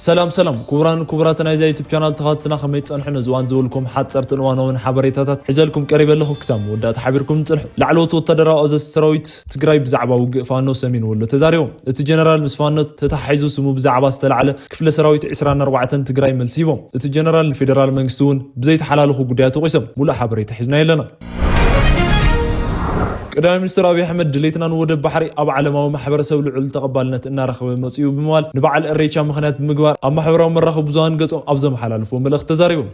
ሰላም ሰላም ክቡራን ክቡራት ናይዛ ዩቱብ ቻናል ተኸታተልትና፣ ከመይ ትጸንሑ? ነዚ እዋን ዝበልኩም ሓጸርትን እዋናውን ሓበሬታታት ሒዘልኩም ቀሪበ ኣለኹ። ክሳብ መወዳእታ ሓቢርኩም ጽንሑ። ላዕለዎት ወታደራዊ ኣዘዝቲ ሰራዊት ትግራይ ብዛዕባ ውግእ ፋኖ ሰሜን ወሎ ተዛሪቦም። እቲ ጀነራል ምስ ፋኖ ተተሓሒዙ ስሙ ብዛዕባ ዝተላዕለ ክፍለ ሰራዊት ዕስራን ኣርባዕተን ትግራይ መልሲ ሂቦም። እቲ ጀነራል ንፌደራል መንግስቲ እውን ብዘይተሓላለኹ ጉዳያት ወቒሶም። ሙሉእ ሓበሬታ ሒዝና ኣለና። ቀዳማይ ሚኒስትር ኣብይ ኣሕመድ ድሌትና ንወደብ ባሕሪ ኣብ ዓለማዊ ማሕበረሰብ ልዑል ተቐባልነት እናረኸበ መፂኡ ብምባል ንበዓል እሬቻ ምኽንያት ብምግባር ኣብ ማሕበራዊ መራኸቢ ብዙሃን ገፆም ኣብ ዘመሓላለፍዎ መልእኽቲ ተዛሪቦም።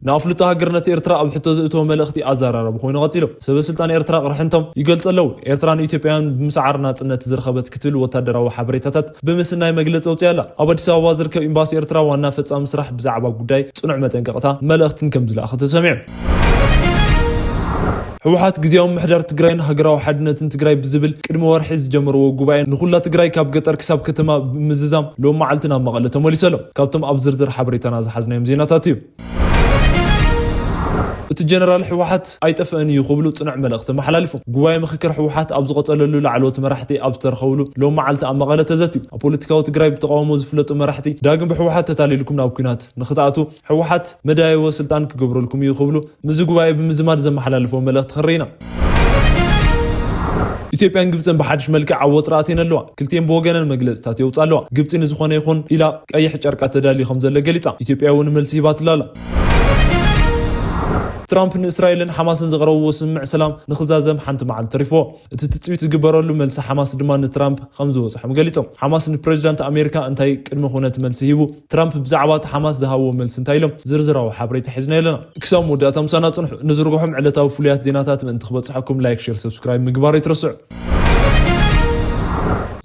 ንኣፍልጦ ሃገርነት ኤርትራ ኣብ ሕቶ ዘእተወ መልእኽቲ ኣዘራራቢ ኮይኑ ቀፂሎም። ሰበ ስልጣን ኤርትራ ቅርሕንቶም ይገልፁ ኣለዉ። ኤርትራ ንኢትዮጵያውያን ብምስዓር ናፅነት ዝረኸበት ክትብል ወታደራዊ ሓበሬታታት ብምስናይ መግለፂ ኣውፂኣ ኣላ። ኣብ ኣዲስ ኣበባ ዝርከብ ኤምባሲ ኤርትራ ዋና ፈፃሚ ስራሕ ብዛዕባ ጉዳይ ፅኑዕ መጠንቀቕታ መልእኽትን ከም ዝለኣኸ ተሰሚዑ። ህወሓት ግዜያዊ ምምሕዳር ትግራይን ሃገራዊ ሓድነትን ትግራይ ብዝብል ቅድሚ ወርሒ ዝጀመርዎ ጉባኤ ንኹላ ትግራይ ካብ ገጠር ክሳብ ከተማ ብምዝዛም ሎም መዓልቲ ናብ መቐለ ተመሊሱ ኣሎ። ካብቶም ኣብ ዝርዝር ሓበሬታና ዝሓዝናዮም ዜናታት እዩ። እቲ ጀነራል ህወሓት ኣይጠፍእን እዩ ክብሉ ፅኑዕ መልእኽቲ ኣመሓላሊፉ። ጉባኤ ምኽክር ህወሓት ኣብ ዝቐፀለሉ ላዕለዎት መራሕቲ ኣብ ዝተረኸብሉ ሎም መዓልቲ ኣብ መቐለ ተዘትዩ። ኣብ ፖለቲካዊ ትግራይ ብተቃውሞ ዝፍለጡ መራሕቲ ዳግም ብህወሓት ተታሊልኩም ናብ ኲናት ንኽትኣትዉ ህወሓት መዳየዎ ስልጣን ክገብረልኩም እዩ ክብሉ ምስዚ ጉባኤ ብምዝማድ ዘመሓላልፈዎ መልእኽቲ ክንርኢ ኢና። ኢትዮጵያን ግብፅን ብሓድሽ መልክዕ ኣብ ወጥሪ ኣትየን ኣለዋ። ክልቲኤን ብወገነን መግለፅታት የውፃ ኣለዋ። ግብፂ ንዝኾነ ይኹን ኢላ ቀይሕ ጨርቃ ተዳልዩ ከም ዘሎ ገሊፃ። ኢትዮጵያ እውን መልሲ ሂባትላ ኣላ። ትራምፕ ንእስራኤልን ሓማስን ዘቕረብዎ ስምምዕ ሰላም ንኽዛዘም ሓንቲ መዓልቲ ተሪፍዎ። እቲ ትፅቢት ዝግበረሉ መልሲ ሓማስ ድማ ንትራምፕ ከም ዝበፅሖም ገሊፆም። ሓማስ ንፕሬዚዳንት ኣሜሪካ እንታይ ቅድመ ኩነት መልሲ ሂቡ? ትራምፕ ብዛዕባ እቲ ሓማስ ዝሃብዎ መልሲ እንታይ ኢሎም? ዝርዝራዊ ሓበሬታ ሒዝና ኣለና። ክሳብ መወዳእታ ምሳና ጽንሑ። ንዝርግሖም ዕለታዊ ፍሉያት ዜናታት ምእንቲ ክበጽሐኩም ላይክ፣ ሼር፣ ሰብስክራይብ ምግባር ኣይትረስዑ።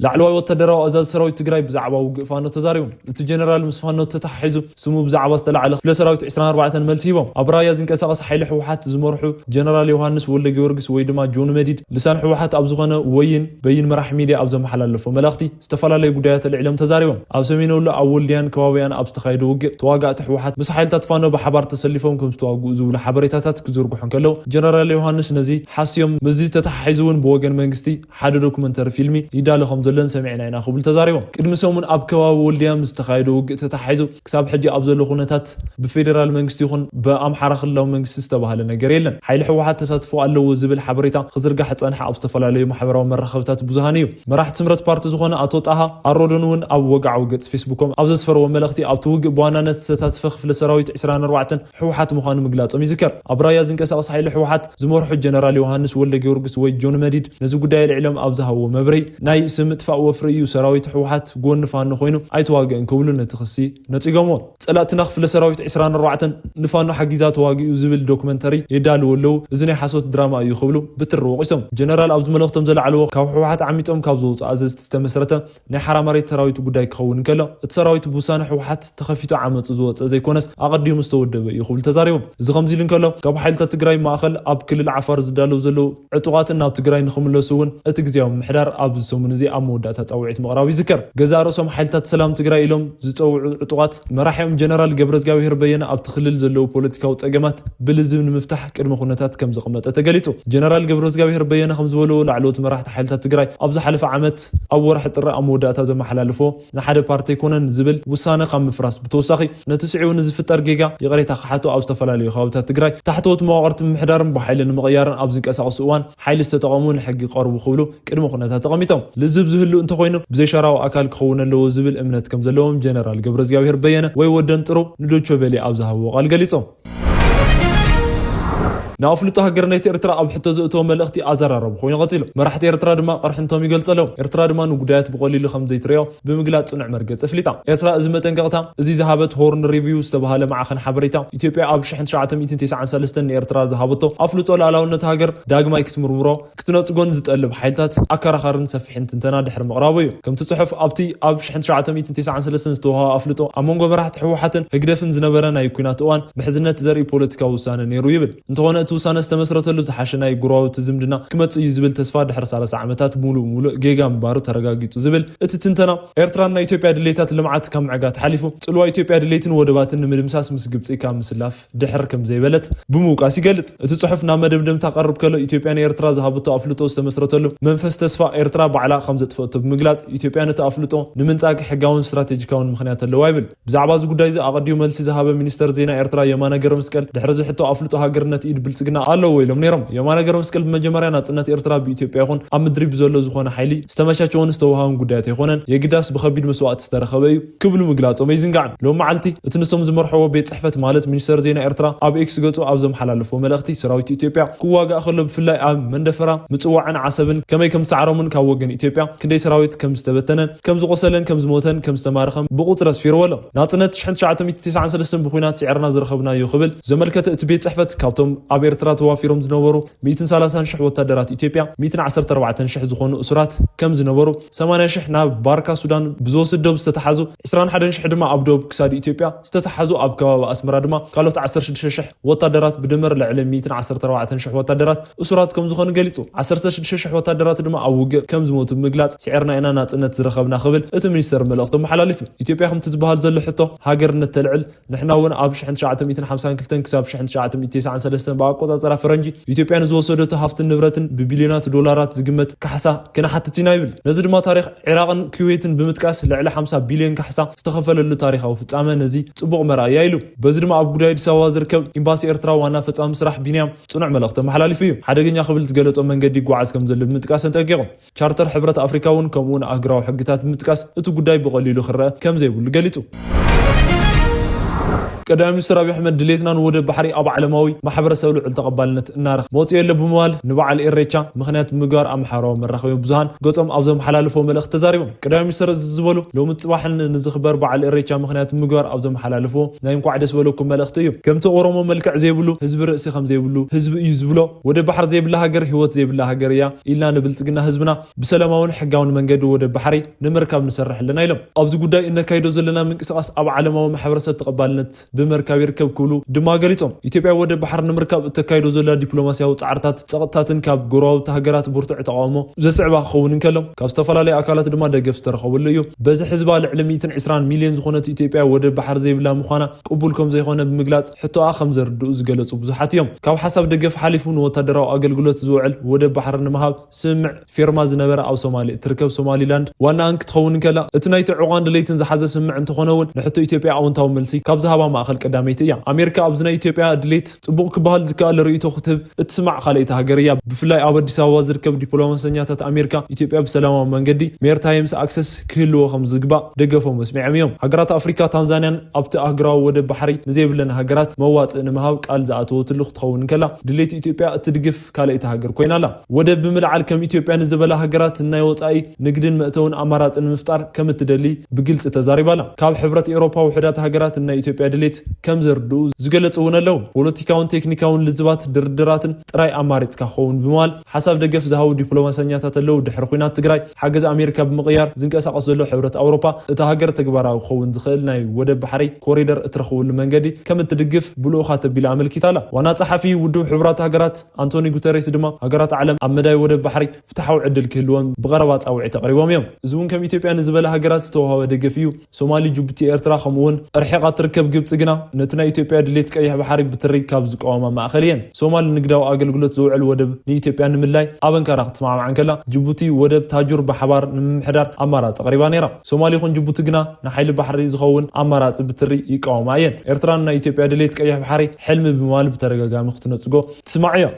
ላዕለዋይ ወታደራዊ ኣዛዚ ሰራዊት ትግራይ ብዛዕባ ውግእ ፋኖ ተዛሪቦም። እቲ ጀነራል ምስ ፋኖ ተተሓሒዙ ስሙ ብዛዕባ ዝተላዕለ ክፍለ ሰራዊት ዕስራን ኣርባዕተን መልሲ ሂቦም። ኣብ ራያ ዝንቀሳቐስ ሓይሊ ህወሓት ዝመርሑ ጀነራል ዮሃንስ ወልደ ጊዮርጊስ ወይ ድማ ጆን መዲድ ልሳን ህወሓት ኣብ ዝኾነ ወይን በይን መራሕ ሚድያ ኣብ ዘመሓላለፎ መልእኽቲ ዝተፈላለዩ ጉዳያት ኣልዒሎም ተዛሪቦም። ኣብ ሰሜን ወሎ ኣብ ወልድያን ከባቢያን ኣብ ዝተኻየደ ውግእ ተዋጋእቲ ህወሓት ምስ ሓይልታት ፋኖ ብሓባር ተሰሊፎም ከም ዝተዋግኡ ዝብሉ ሓበሬታታት ክዝርግሑ እንከለዉ ጀነራል ዮሃንስ ነዚ ሓስዮም። ምስዚ ተተሓሒዙ እውን ብወገን መንግስቲ ሓደ ዶኩመንተሪ ፊልሚ ይዳሎ ከም ዘሎን ሰሚዕና ኢና ክብሉ ተዛሪቦም። ቅድሚ ሰሙን ኣብ ከባቢ ወልድያ ምስ ዝተኻየደ ውግእ ተተሓሒዙ ክሳብ ሕጂ ኣብ ዘሎ ኩነታት ብፌደራል መንግስቲ ይኹን ብኣምሓራ ክልላዊ መንግስቲ ዝተባህለ ነገር የለን። ሓይሊ ህወሓት ተሳትፎ ኣለዎ ዝብል ሓበሬታ ክዝርጋሕ ዝጸንሐ ኣብ ዝተፈላለዩ ማሕበራዊ መራኸብታት ብዙሃን እዩ። መራሕቲ ስምረት ፓርቲ ዝኾነ ኣቶ ጣሃ ኣሮዶን እውን ኣብ ወግዓዊ ገጽ ፌስቡኮም ኣብ ዘስፈርዎ መልእኽቲ ኣብቲ ውግእ ብዋናነት ዝተሳተፈ ክፍለ ሰራዊት ዕስራን ኣርባዕተን ህወሓት ምዃኑ ምግላጾም ይዝከር። ኣብ ራያ ዝንቀሳቐስ ሓይሊ ህወሓት ዝመርሑ ጀነራል ዮሃንስ ወልደ ጊዮርጊስ ወይ ጆን መዲድ ነዚ ጉዳይ ኣልዒሎም ኣብ ዝሃብዎ መብርሂ ናይ ስም ምጥፋእ ወፍሪ እዩ፣ ሰራዊት ህወሓት ጎኒ ፋኖ ኮይኑ ኣይተዋግእን ክብሉ ነቲ ክሲ ነጺጎምዎ። ጸላእትና ክፍለ ሰራዊት ዕስራን ኣርባዕተን ንፋኖ ሓጊዛ ተዋጊኡ ዝብል ዶክመንተሪ የዳልዉ ኣለዉ፣ እዚ ናይ ሓሶት ድራማ እዩ ክብሉ ብትሪ ወቒሶም። ጀነራል ኣብዚ መልእኽቶም ዘላዕልዎ ካብ ህወሓት ዓሚጾም ካብ ዝወፁ ኣዘዝቲ ዝተመስረተ ናይ ሓራ መሬት ሰራዊት ጉዳይ ክኸውን እንከሎ እቲ ሰራዊት ብውሳነ ህወሓት ተኸፊቱ ዓመፁ ዝወፀ ዘይኮነስ ኣቐዲሙ ዝተወደበ እዩ ክብሉ ተዛሪቦም። እዚ ከምዚ ኢሉ እንከሎ ካብ ሓይልታት ትግራይ ማእኸል ኣብ ክልል ዓፋር ዝዳለዉ ዘለዉ ዕጡቓትን ናብ ትግራይ ንኽምለሱ እውን እቲ ግዜያዊ ምምሕዳር ኣብዚ ሰሙን እዚ ኣብ መወዳእታ ጻውዒት ምቕራቡ ይዝከር። ገዛእ ርእሶም ሓይልታት ሰላም ትግራይ ኢሎም ዝጸውዑ ዕጡቓት መራሒኦም ጀነራል ገብረዝጋብሄር በየነ ኣብቲ ክልል ዘለዉ ፖለቲካዊ ጸገማት ብልዝብ ንምፍታሕ ቅድመ ኩነታት ከም ዘቐመጠ ተገሊጹ። ጀነራል ገብረዝጋብሄር በየነ ከም ዝበልዎ ላዕለዎት መራሕቲ ሓይልታት ትግራይ ኣብ ዝሓለፈ ዓመት ኣብ ወርሒ ጥሪ ኣብ መወዳእታ ዘመሓላልፎ ንሓደ ፓርቲ ኣይኮነን ዝብል ውሳነ ካብ ምፍራስ ብተወሳኺ ነቲ ስዒቡ ንዝፍጠር ጌጋ ይቕሬታ ክሓቱ ኣብ ዝተፈላለዩ ከባብታት ትግራይ ታሕተዎት መዋቕርቲ ምምሕዳርን ብሓይሊ ንምቕያርን ኣብ ዝንቀሳቐሱ እዋን ሓይሊ ዝተጠቐሙ ንሕጊ ክቐርቡ ክብሉ ቅድመ ኩነታት ተቐሚጦም። ልዝብ ዝህሉ እንተኾይኑ ብዘይሻራዊ ኣካል ክኸውን ኣለዎ ዝብል እምነት ከም ዘለዎም ጀነራል ገብረዝጋብሄር በየነ ወይ ወደን ጥሩ ንዶቸ ቬሌ ኣብ ዝሃብዎ ቃል ገሊጾም። ንኣፍልጦ ሃገርነት ኤርትራ ኣብ ሕቶ ዘእተወ መልእኽቲ ኣዘራራቢ ኮይኑ ቀጺሉ። መራሕቲ ኤርትራ ድማ ቅርሕንቶም ይገልጹ ኣለዉ። ኤርትራ ድማ ንጉዳያት ብቐሊሉ ከም ዘይትሪኦ ብምግላጽ ጽኑዕ መርገጺ ኣፍሊጣ። ኤርትራ እዚ መጠንቀቕታ እዚ ዝሃበት ሆርን ሪቪው ዝተባህለ ማዕኸን ሓበሬታ ኢትዮጵያ ኣብ ሽሕን ትሽዓተ ሚእትን ተስዓን ሰለስተን ንኤርትራ ዝሃበቶ ኣፍልጦ ልኣላውነት ሃገር ዳግማይ ክትምርምሮ ክትነጽጎን ዝጠልብ ሓይልታት ኣከራኻርን ሰፊሕን ትንተና ድሕሪ ምቕራቡ እዩ። ከምቲ ጽሑፍ ኣብቲ ኣብ ሽሕን ትሽዓተ ሚእትን ተስዓን ሰለስተን ዝተዋህበ ኣፍልጦ ኣብ መንጎ መራሕቲ ህወሓትን ህግደፍን ዝነበረ ናይ ኲናት እዋን ምሕዝነት ዘርኢ ፖለቲካዊ ውሳነ ነይሩ ይብል። እንተኾነ እቲ ውሳነ ዝተመስረተሉ ዝሓሸ ናይ ጉርባብቲ ዝምድና ክመጽእ እዩ ዝብል ተስፋ ድሕሪ ሰላሳ ዓመታት ሙሉእ ሙሉእ ጌጋ ምንባሩ ተረጋጊጹ ዝብል እቲ ትንተና፣ ኤርትራን ናይ ኢትዮጵያ ድሌታት ልምዓት ካብ ምዕጋት ሓሊፉ፣ ጽልዋ ኢትዮጵያ ድሌትን ወደባትን ንምድምሳስ ምስ ግብጺ ካብ ምስላፍ ድሕር ከም ዘይበለት ብምውቃስ ይገልጽ። እቲ ጽሑፍ ናብ መደምደምታ ቀርብ ከሎ፣ ኢትዮጵያ ንኤርትራ ዝሃበቶ ኣፍልጦ ዝተመስረተሉ መንፈስ ተስፋ፣ ኤርትራ ባዕላ ከም ዘጥፈአቶ ብምግላጽ፣ ኢትዮጵያ ነቲ ኣፍልጦ ንምንጻግ ሕጋውን ስትራቴጂካውን ምኽንያት ኣለዋ ይብል። ብዛዕባ እዚ ጉዳይ እዚ ኣቐዲሙ መልሲ ዝሃበ ሚኒስተር ዜና ኤርትራ የማነ ገብረመስቀል፣ ድሕሪ እዚ ሕቶ ኣፍልጦ ሃገርነት ኢድ ብልጽግና ኣለዎ ኢሎም ነይሮም። የማነ ገብረመስቀል ብመጀመርያ ናጽነት ኤርትራ ብኢትዮጵያ ይኹን ኣብ ምድሪ ብዘሎ ዝኾነ ሓይሊ ዝተመቻቸወን ዝተወሃበን ጉዳያት ኣይኮነን፣ የግዳስ ብኸቢድ መስዋእቲ ዝተረኸበ እዩ ክብሉ ምግላጾም ኣይዝንጋዕን። ሎም መዓልቲ እቲ ንሶም ዝመርሕዎ ቤት ጽሕፈት ማለት ሚኒስተር ዜና ኤርትራ ኣብ ኤክስ ገጹ ኣብ ዘመሓላለፎ መልእኽቲ፣ ሰራዊት ኢትዮጵያ ክዋጋእ ከሎ ብፍላይ ኣብ መንደፈራ፣ ምጽዋዕን ዓሰብን ከመይ ከም ዝሰዓሮምን ካብ ወገን ኢትዮጵያ ክንደይ ሰራዊት ከም ዝተበተነን ከም ዝቆሰለን ከም ዝሞተን ከም ዝተማረኸን ብቁጽሪ ኣስፊርዎ ኣሎ። ናጽነት ሽሕን ትሽዓተ ሚእትን ተስዓን ሰለስተን ብኹናት ስዒርና ዝረኸብናዮ ክብል ዘመልከተ እቲ ቤት ጽሕፈት፣ ካብቶም ኣብ ኤርትራ ተዋፊሮም ዝነበሩ ሚእትን ሰላሳን ሽሕ ወታደራት ኢትዮጵያ፣ ሚእትን ዓሰርተ ኣርባዕተን ሽሕ ዝኾኑ እሱራት ከም ዝነበሩ፣ ሰማንያ ሽሕ ናብ ባርካ ሱዳን ብዝወስድ ዶብ ዝተተሓዙ፣ ዕስራን ሓደን ሽሕ ድማ ኣብ ዶብ ክሳድ ኢትዮጵያ ዝተተሓዙ፣ ኣብ ከባቢ ኣስመራ ድማ ካልኦት ዓሰርተ ሽዱሽተ ሽሕ ወታደራት ብድምር ልዕሊ ሚእትን ዓሰርተ ኣርባዕተን ሽሕ ወታደራት እሱራት ከም ዝኾኑ ገሊጹ። ዓሰርተ ሽዱሽተ ሽሕ ወታደራት ድማ ኣብ ውግእ ከም ዝሞቱ ብምግላጽ፣ ስዒርና ኢና ናጽነት ዝረኸብና ክብል እቲ ሚኒስተር መልእኽቱ ኣመሓላሊፉ። ኢትዮጵያ ከምቲ ዝበሃል ዘሎ ሕቶ ሃገርነት ተልዕል፣ ንሕና እውን ኣብ ሽሕን ትሽዓተ ሚእትን ሓምሳን ክልተን ክሳብ ሽሕን ትሽዓተ ሚእትን ተስዓን ሰለስተን ብኣቆጻጽራ ፈረንጂ ኢትዮጵያ ንዝወሰደቶ ሃፍትን ንብረትን ብቢልዮናት ዶላራት ዝግመት ካሕሳ ክንሓትት ኢና ይብል። ነዚ ድማ ታሪኽ ዒራቕን ኩዌትን ብምጥቃስ ልዕሊ ሓምሳ ቢልዮን ካሕሳ ዝተኸፈለሉ ታሪኻዊ ፍጻመ ነዚ ጽቡቕ መርኣያ ኢሉ። በዚ ድማ ኣብ ጉዳይ ኣዲስ ኣበባ ዝርከብ ኤምባሲ ኤርትራ ዋና ፈጻሚ ስራሕ ቢንያም ጽኑዕ መልእኽቲ ኣመሓላሊፉ እዩ። ሓደገኛ ክብል ዝገለጾ መንገዲ ይጓዓዝ ከም ዘሎ ብምጥቃስ ኣጠንቂቑ። ቻርተር ሕብረት ኣፍሪካ እውን ከምኡውን ኣህጉራዊ ሕግታት ብምጥቃስ እቲ ጉዳይ ብቐሊሉ ክረአ ከም ዘይብሉ ገሊጹ። ቀዳማይ ሚኒስትር ኣብይ ኣሕመድ ድሌትና ንወደብ ባሕሪ ኣብ ዓለማዊ ማሕበረሰብ ልዑል ተቐባልነት እናረኸበ መፂኡ ኣሎ ብምባል ንበዓል ኢሬቻ ምኽንያት ብምግባር ኣብ ማሕበራዊ መራኸቢ ብዙሃን ገጾም ኣብ ዘመሓላለፎ መልእኽቲ ተዛሪቦም። ቀዳማይ ሚኒስትር እዚ ዝበሉ ሎሚ ፅባሕን ንዝኽበር በዓል ኢሬቻ ምኽንያት ብምግባር ኣብ ዘመሓላለፎ ናይ እንኳዕ ደስ በለኩም መልእኽቲ እዩ። ከምቲ ኦሮሞ መልክዕ ዘይብሉ ህዝቢ ርእሲ ከም ዘይብሉ ህዝቢ እዩ ዝብሎ፣ ወደብ ባሕሪ ዘይብላ ሃገር ህይወት ዘይብላ ሃገር እያ ኢልና ንብልፅግና ህዝብና ብሰላማውን ሕጋውን መንገዲ ወደብ ባሕሪ ንምርካብ ንሰርሕ ኣለና ኢሎም። ኣብዚ ጉዳይ እነካይዶ ዘለና ምንቅስቃስ ኣብ ዓለማዊ ማሕበረሰብ ተቐባልነት ብምርካብ ይርከብ ክብሉ ድማ ገሊጾም። ኢትዮጵያ ወደብ ባሕሪ ንምርካብ እተካይዶ ዘላ ዲፕሎማሲያዊ ጻዕርታት ጸቕጥታትን ካብ ጎረባብቲ ሃገራት ብርቱዕ ተቓውሞ ዘስዕባ ክኸውን እንከሎ፣ ካብ ዝተፈላለዩ ኣካላት ድማ ደገፍ ዝተረኸበሉ እዩ። በዚ ሕዝባ ልዕሊ ሚእትን ዕስራን ሚልዮን ዝኾነት ኢትዮጵያ ወደብ ባሕሪ ዘይብላ ምዃና ቅቡል ከም ዘይኾነ ብምግላጽ ሕቶኣ ከም ዘርድኡ ዝገለጹ ብዙሓት እዮም። ካብ ሓሳብ ደገፍ ሓሊፉ ንወታደራዊ ኣገልግሎት ዝውዕል ወደብ ባሕሪ ንምሃብ ስምምዕ ፊርማ ዝነበረ ኣብ ሶማሊ እትርከብ ሶማሊላንድ ዋናኣን ክትኸውን እንከላ፣ እቲ ናይቲ ዕቋን ድሌትን ዝሓዘ ስምምዕ እንተኾነ እውን ንሕቶ ኢትዮጵያ ኣወንታዊ መልሲ ካብ ዝሃባ ማእኸል ቀዳመይቲ እያ። ኣሜሪካ ኣብዚ ናይ ኢትዮጵያ ድሌት ጽቡቕ ክበሃል ዝከኣል ርእይቶ ክትህብ እትስማዕ ካልኣይቲ ሃገር እያ። ብፍላይ ኣብ ኣዲስ ኣበባ ዝርከብ ዲፕሎማሰኛታት ኣሜሪካ ኢትዮጵያ ብሰላማዊ መንገዲ ሜርታይምስ ኣክሰስ ክህልዎ ከም ዝግባእ ደገፎም ኣስሚዖም እዮም። ሃገራት ኣፍሪካ ታንዛንያን ኣብቲ ኣህጉራዊ ወደብ ባሕሪ ንዘይብለን ሃገራት መዋጽእ ንምሃብ ቃል ዝኣተወትሉ ክትኸውን እንከላ፣ ድሌት ኢትዮጵያ እትድግፍ ካልኣይቲ ሃገር ኮይና ኣላ። ወደብ ብምልዓል ከም ኢትዮጵያ ንዝበላ ሃገራት ናይ ወጻኢ ንግድን መእተውን ኣማራጺ ንምፍጣር ከም እትደሊ ብግልጺ ተዛሪባ ኣላ። ካብ ሕብረት ኤውሮፓ ውሑዳት ሃገራት ናይ ኢትዮጵያ ድሌት ከም ዘርድኡ ዝገለጹ እውን ኣለዉ። ፖለቲካውን ቴክኒካውን ልዝባት ድርድራትን ጥራይ ኣማሪጽካ ክኸውን ብምባል ሓሳብ ደገፍ ዝሃቡ ዲፕሎማሰኛታት ኣለዉ። ድሕሪ ኲናት ትግራይ ሓገዝ ኣሜሪካ ብምቕያር ዝንቀሳቐስ ዘሎ ሕብረት ኣውሮፓ እታ ሃገር ተግባራዊ ክኸውን ዝኽእል ናይ ወደብ ባሕሪ ኮሪደር እትረኽበሉ መንገዲ ከም እትድግፍ ብልኡኻት ኣቢላ ኣመልኪታ ኣላ። ዋና ጸሓፊ ውድብ ሕቡራት ሃገራት ኣንቶኒ ጉተሬስ ድማ ሃገራት ዓለም ኣብ መዳይ ወደብ ባሕሪ ፍትሓዊ ዕድል ክህልወን ብቐረባ ጻውዒት ኣቕሪቦም እዮም። እዚ እውን ከም ኢትዮጵያ ንዝበላ ሃገራት ዝተዋህበ ደገፍ እዩ። ሶማሊ፣ ጅቡቲ፣ ኤርትራ ከምኡውን ርሒቓ ትርከብ ግብጺ ግና ነቲ ናይ ኢትዮጵያ ድሌት ቀይሕ ባሕሪ ብትሪ ካብ ዝቃወማ ማእኸል እየን። ሶማል ንግዳዊ ኣገልግሎት ዝውዕል ወደብ ንኢትዮጵያ ንምድላይ ኣብ ኣንካራ ክትስማማዕ እንከላ፣ ጅቡቲ ወደብ ታጁር ብሓባር ንምምሕዳር ኣማራጺ ኣቕሪባ ነይራ። ሶማል ይኹን ጅቡቲ ግና ንሓይሊ ባሕሪ ዝኸውን ኣማራጺ ብትሪ ይቃወማ እየን። ኤርትራ ንናይ ኢትዮጵያ ድሌት ቀይሕ ባሕሪ ሕልሚ ብምባል ብተደጋጋሚ ክትነጽጎ ትስማዕ እያ።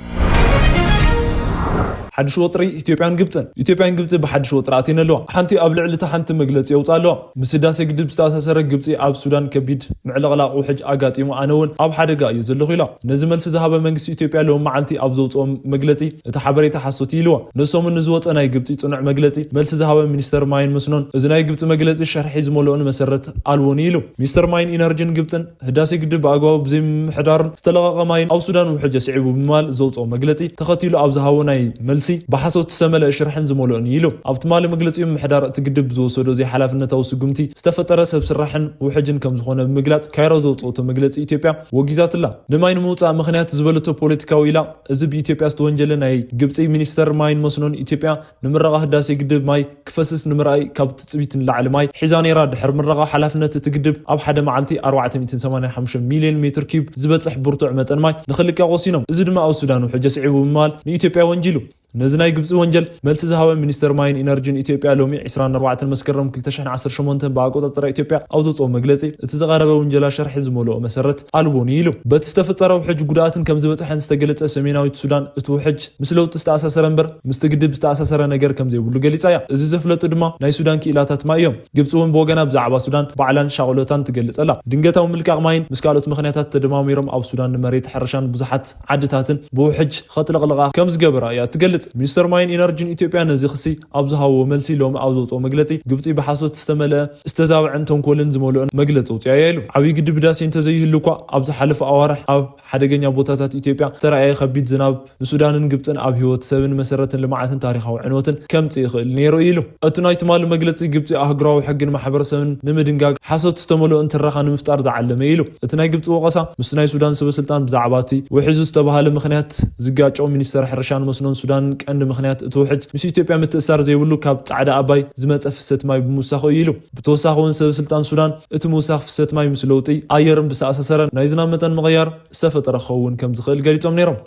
ሓድሽ ወጥሪ ኢትዮጵያን ግብጽን። ኢትዮጵያን ግብጺ ብሓድሽ ወጥሪ ኣትየን ኣለዋ። ሓንቲ ኣብ ልዕሊ እታ ሓንቲ መግለጺ የውጽኣ ኣለዋ። ምስ ህዳሴ ግድብ ዝተኣሳሰረ ግብጺ ኣብ ሱዳን ከቢድ ምዕልቕላቕ ውሕጅ ኣጋጢሙ፣ ኣነ እውን ኣብ ሓደጋ እየ ዘለኹ ኢላ። ነዚ መልሲ ዝሃበ መንግስቲ ኢትዮጵያ ሎሚ መዓልቲ ኣብ ዘውጽኦ መግለጺ እቲ ሓበሬታ ሓሶት እዩ ኢልዋ። ነሶምን ንዝወጸ ናይ ግብጺ ጽኑዕ መግለጺ መልሲ ዝሃበ ሚኒስተር ማይን መስኖን፣ እዚ ናይ ግብጺ መግለጺ ሸርሒ ዝመልኦን መሰረት ኣልቦን እዩ ኢሉ። ሚኒስተር ማይን ኢነርጂን ግብጽን ህዳሴ ግድብ ብኣግባቡ ብዘይምምሕዳርን ዝተለቐቐ ማይን ኣብ ሱዳን ውሕጅ ኣስዒቡ ብምባል ዘውፅኦ መግለፂ ተኸቲሉ ኣብ ዝሃቦ ናይ መልሲ ብሓሶት ዝተመልአ ሽርሕን ዝመልኦን እዩ ኢሉ። ኣብ ትማሊ መግለጺኡ፣ ምሕዳር እቲ ግድብ ብዝወሰዶ ዘይሓላፍነታዊ ስጉምቲ ዝተፈጠረ ሰብ ስራሕን ውሕጅን ከም ዝኾነ ብምግላጽ፣ ካይሮ ዘውጽኦቶ መግለጺ ኢትዮጵያ ወጊዛትላ። ንማይ ንምውጻእ ምኽንያት ዝበለቶ ፖለቲካዊ ኢላ፣ እዚ ብኢትዮጵያ ዝተወንጀለ ናይ ግብጺ ሚኒስተር ማይን መስኖን፣ ኢትዮጵያ ንምረቓ ህዳሴ ግድብ ማይ ክፈስስ ንምርኣይ ካብ ትጽቢት ንላዕሊ ማይ ሒዛ ነይራ። ድሕሪ ምረቓ ሓላፍነት እቲ ግድብ ኣብ ሓደ መዓልቲ ኣርባዕተ ሚእትን ሰማንያን ሓሙሽተን ሚልዮን ሜትር ኪዩብ ዝበጽሕ ብርቱዕ መጠን ማይ ንኽልቀቕ ወሲኖም። እዚ ድማ ኣብ ሱዳን ውሕጅ ኣስዒቡ ብምባል ንኢትዮጵያ ወንጂሉ። ነዚ ናይ ግብጺ ወንጀል መልሲ ዝሃበ ሚኒስተር ማይን ኢነርጂን ኢትዮጵያ ሎሚ ዕስራን ኣርባዕተን መስከረም ክልተ ሽሕን ዓሰርተ ሸሞንተን ብኣቆጻጽራ ኢትዮጵያ ኣብ ዘውጽኦ መግለጺ፣ እቲ ዝቐረበ ውንጀላ ሸርሒ ዝመልኦ መሰረት ኣልቦን እዩ ኢሉ። በቲ ዝተፈጠረ ውሕጅ ጉድኣትን ከም ዝበጽሐን ዝተገለጸ ሰሜናዊት ሱዳን፣ እቲ ውሕጅ ምስ ለውጢ ዝተኣሳሰረ እምበር ምስቲ ግድብ ዝተኣሳሰረ ነገር ከም ዘይብሉ ገሊጻ እያ። እዚ ዘፍለጡ ድማ ናይ ሱዳን ክኢላታት ማይ እዮም። ግብጺ እውን ብወገና ብዛዕባ ሱዳን ባዕላን ሻቕሎታን ትገልጽ ኣላ። ድንገታዊ ምልቃቕ ማይን ምስ ካልኦት ምኽንያታት ተደማሚሮም ኣብ ሱዳን ንመሬት ሕርሻን ብዙሓት ዓድታትን ብውሕጅ ከጥለቕልቓ ከም ዝገበራ እያ ትገልጽ። ሚኒስተር ማይን ኢነርጂን ኢትዮጵያ ነዚ ክሲ ኣብ ዝሃብዎ መልሲ ሎሚ ኣብ ዘውፅኦ መግለጺ፣ ግብጺ ብሓሶት ዝተመልአ ዝተዛብዐን ተንኮልን ዝመልኦን መግለጺ ኣውፂኣ እያ ኢሉ። ዓብዪ ግድብ ህዳሴ እንተዘይህሉ እኳ ኣብ ዝሓለፈ ኣዋርሕ ኣብ ሓደገኛ ቦታታት ኢትዮጵያ ዝተረኣየ ከቢድ ዝናብ ንሱዳንን ግብጽን ኣብ ህይወት ሰብን መሰረትን ልምዓትን ታሪኻዊ ዕንወትን ከምጽእ ይኽእል ነይሩ ኢሉ። እቲ ናይ ትማሊ መግለጺ፣ ግብጺ ኣህጉራዊ ሕግን ማሕበረሰብን ንምድንጋግ ሓሶት ዝተመልኦን ትረኻ ንምፍጣር ዝዓለመ ኢሉ። እቲ ናይ ግብጺ ወቐሳ ምስ ናይ ሱዳን ሰበስልጣን ብዛዕባ እቲ ውሒዙ ዝተባህለ ምኽንያት ዝጋጨው ሚኒስተር ሕርሻን መስኖን ሱዳንን ቀንዲ ምኽንያት እቲ ውሕጅ ምስ ኢትዮጵያ ምትእሳር ዘይብሉ ካብ ጻዕዳ ኣባይ ዝመጸ ፍሰት ማይ ብምውሳኹ እዩ ኢሉ። ብተወሳኺ እውን ሰበስልጣን ሱዳን እቲ ምውሳኽ ፍሰት ማይ ምስ ለውጢ ኣየርን ብዝተኣሳሰረ ናይ ዝናብ መጠን ምቕያር ዝተፈጠረ ክኸውን ከም ዝኽእል ገሊጾም ነይሮም።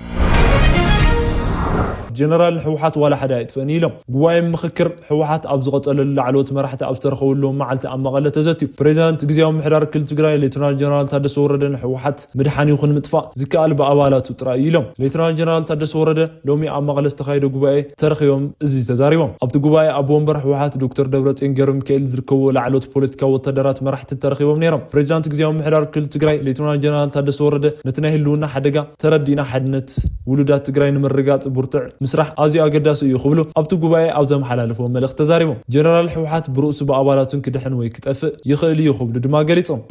ጀነራል፣ ህወሓት ዋላ ሓደ ኣይጥፍእን ኢሎም። ጉባኤ ምኽክር ህወሓት ኣብ ዝቐጸለሉ፣ ላዕለዎት መራሕቲ ኣብ ዝተረኸብሉ መዓልቲ ኣብ መቐለ ተዘትዩ። ፕሬዚዳንት ግዝያዊ ምምሕዳር ክልል ትግራይ ሌተናል ጀነራል ታደሰ ወረደ፣ ንህወሓት ምድሓን ይኹን ምጥፋእ ዝከኣል ብኣባላቱ ጥራይ እዩ ኢሎም። ሌተናል ጀነራል ታደሰ ወረደ ሎሚ ኣብ መቐለ ዝተኻየደ ጉባኤ ተረኺቦም እዚ ተዛሪቦም። ኣብቲ ጉባኤ ኣቦ ወንበር ህወሓት ዶክተር ደብረጽዮን ገብረሚካኤል ዝርከብዎ ላዕለዎት ፖለቲካዊ ወታደራት መራሕቲ ተረኺቦም ነይሮም። ፕሬዚዳንት ግዝያዊ ምምሕዳር ክልል ትግራይ ሌተናል ጀነራል ታደሰ ወረደ፣ ነቲ ናይ ህልውና ሓደጋ ተረዲእና ሓድነት ውሉዳት ትግራይ ንምርግጋጽ ብርቱዕ ምስራሕ ኣዝዩ ኣገዳሲ እዩ ክብሉ ኣብቲ ጉባኤ ኣብ ዘመሓላለፍዎ መልእኽቲ ተዛሪቦም። ጀነራል፣ ህወሓት ብርእሱ ብኣባላቱን ክድሕን ወይ ክጠፍእ ይኽእል እዩ ክብሉ ድማ ገሊጾም።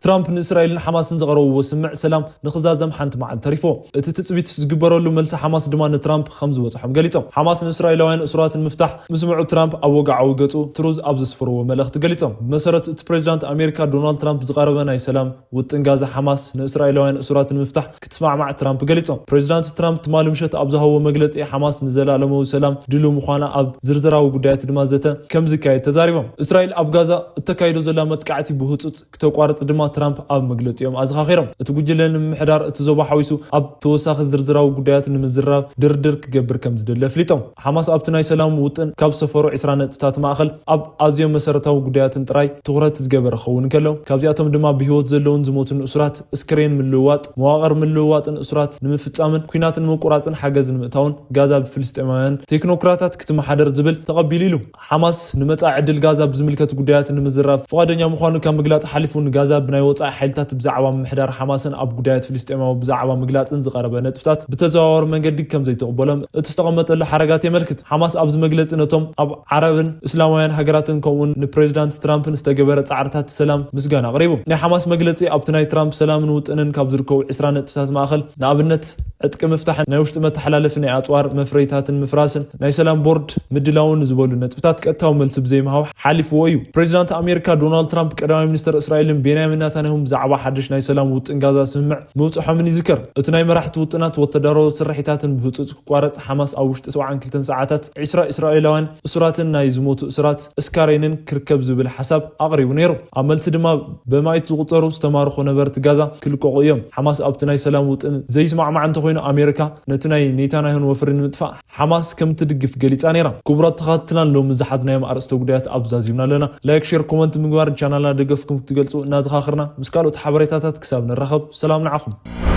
ትራምፕ ንእስራኤልን ሓማስን ዘቕረብዎ ስምምዕ ሰላም ንኽዛዘም ሓንቲ መዓልቲ ተሪፍዎ። እቲ ትጽቢት ዝግበረሉ መልሲ ሓማስ ድማ ንትራምፕ ከም ዝበጽሖም ገሊጾም። ሓማስ ንእስራኤላውያን እሱራት ንምፍታሕ ምስምዑ ትራምፕ ኣብ ወግዓዊ ገጹ ትሩዝ ኣብ ዘስፈርዎ መልእኽቲ ገሊጾም። ብመሰረት እቲ ፕሬዚዳንት ኣሜሪካ ዶናልድ ትራምፕ ዝቐረበ ናይ ሰላም ውጥን ጋዛ፣ ሓማስ ንእስራኤላውያን እሱራት ንምፍታሕ ክትስማዕማዕ ትራምፕ ገሊጾም። ፕሬዚዳንት ትራምፕ ትማሊ ምሸት ኣብ ዝሃብዎ መግለጺ፣ ሓማስ ንዘላለማዊ ሰላም ድሉው ምዃና ኣብ ዝርዝራዊ ጉዳያት ድማ ዘተ ከም ዝካየድ ተዛሪቦም። እስራኤል ኣብ ጋዛ እተካይዶ ዘላ መጥቃዕቲ ብህጹጽ ክተቋርጽ ድማ ትራምፕ ኣብ መግለጺኦም ኣዘኻኺሮም። እቲ ጉጅለ ንምምሕዳር እቲ ዞባ ሓዊሱ ኣብ ተወሳኺ ዝርዝራዊ ጉዳያት ንምዝራብ ድርድር ክገብር ከም ዝደሊ ኣፍሊጦም። ሓማስ ኣብቲ ናይ ሰላም ውጥን ካብ ዝሰፈሩ ዕስራ ነጥብታት ማእኸል ኣብ ኣዝዮም መሰረታዊ ጉዳያትን ጥራይ ትኹረት ዝገበረ ክኸውን እንከሎ፣ ካብዚኣቶም ድማ ብህይወት ዘለውን ዝሞቱን እሱራት እስክሬን ምልውዋጥ፣ መዋቕር ምልውዋጥን እሱራት ንምፍጻምን ኲናት ንምቁራጽን ሓገዝ ንምእታውን ጋዛ ብፍልስጤማውያን ቴክኖክራታት ክትመሓደር ዝብል ተቐቢሉ ኢሉ። ሓማስ ንመጻኢ ዕድል ጋዛ ብዝምልከት ጉዳያት ንምዝራብ ፍቓደኛ ምዃኑ ካብ ምግላጽ ሓሊፉ፣ ንጋዛ ብናይ ወጻኢ ሓይልታት ብዛዕባ ምምሕዳር ሓማስን ኣብ ጉዳያት ፍልስጤማዊ ብዛዕባ ምግላጽን ዝቐረበ ነጥብታት ብተዘዋዋሪ መንገዲ ከም ዘይተቕበሎም እቲ ዝተቐመጠሉ ሓረጋት የመልክት። ሓማስ ኣብዚ መግለጺ ነቶም ኣብ ዓረብን እስላማውያን ሃገራትን ከምኡውን ንፕሬዚዳንት ትራምፕን ዝተገበረ ጻዕርታት ሰላም ምስጋና ኣቕሪቡ። ናይ ሓማስ መግለጺ ኣብቲ ናይ ትራምፕ ሰላምን ውጥንን ካብ ዝርከቡ ዕስራ ነጥብታት ማእኸል ንኣብነት ዕጥቂ ምፍታሕን ናይ ውሽጢ መተሓላለፊ ናይ ኣጽዋር መፍረይታትን ምፍራስን ናይ ሰላም ቦርድ ምድላውን ዝበሉ ነጥብታት ቀጥታዊ መልሲ ብዘይምሃብ ሓሊፍዎ እዩ። ፕሬዚዳንት ኣሜሪካ ዶናልድ ትራምፕ ቀዳማይ ሚኒስተር እስራኤልን ቤንያሚን ናታንያሁን ብዛዕባ ሓድሽ ናይ ሰላም ውጥን ጋዛ ስምምዕ ምብጽሖምን ይዝከር። እቲ ናይ መራሕቲ ውጥናት ወታደራዊ ስርሒታትን ብህጹጽ ክቋረጽ፣ ሓማስ ኣብ ውሽጢ ሰብዓን ክልተን ሰዓታት ዕስራ እስራኤላውያን እሱራትን ናይ ዝሞቱ እሱራት እስካሬንን ክርከብ ዝብል ሓሳብ ኣቕሪቡ ነይሩ። ኣብ መልሲ ድማ በማኢት ዝቑጸሩ ዝተማርኹ ነበርቲ ጋዛ ክልቀቑ እዮም። ሓማስ ኣብቲ ናይ ሰላም ውጥን ዘይስማዕማዕ እንተኾይኑ፣ ኣሜሪካ ነቲ ናይ ኔታንያሁን ወፍሪ ንምጥፋእ ሓማስ ከም ትድግፍ ገሊጻ ነይራ። ክቡራት ተኸታተልትና፣ ሎሚ ዝሓዝናዮም ኣርእስተ ጉዳያት ኣብዚ ዛዚምና ኣለና። ላይክ፣ ሼር፣ ኮመንት ምግባር ቻናልና ደገፍኩም ክትገልጹ እናዘኻኽርና፣ ምስ ካልኦት ሓበሬታታት ክሳብ ንራኸብ፣ ሰላም ንዓኹም።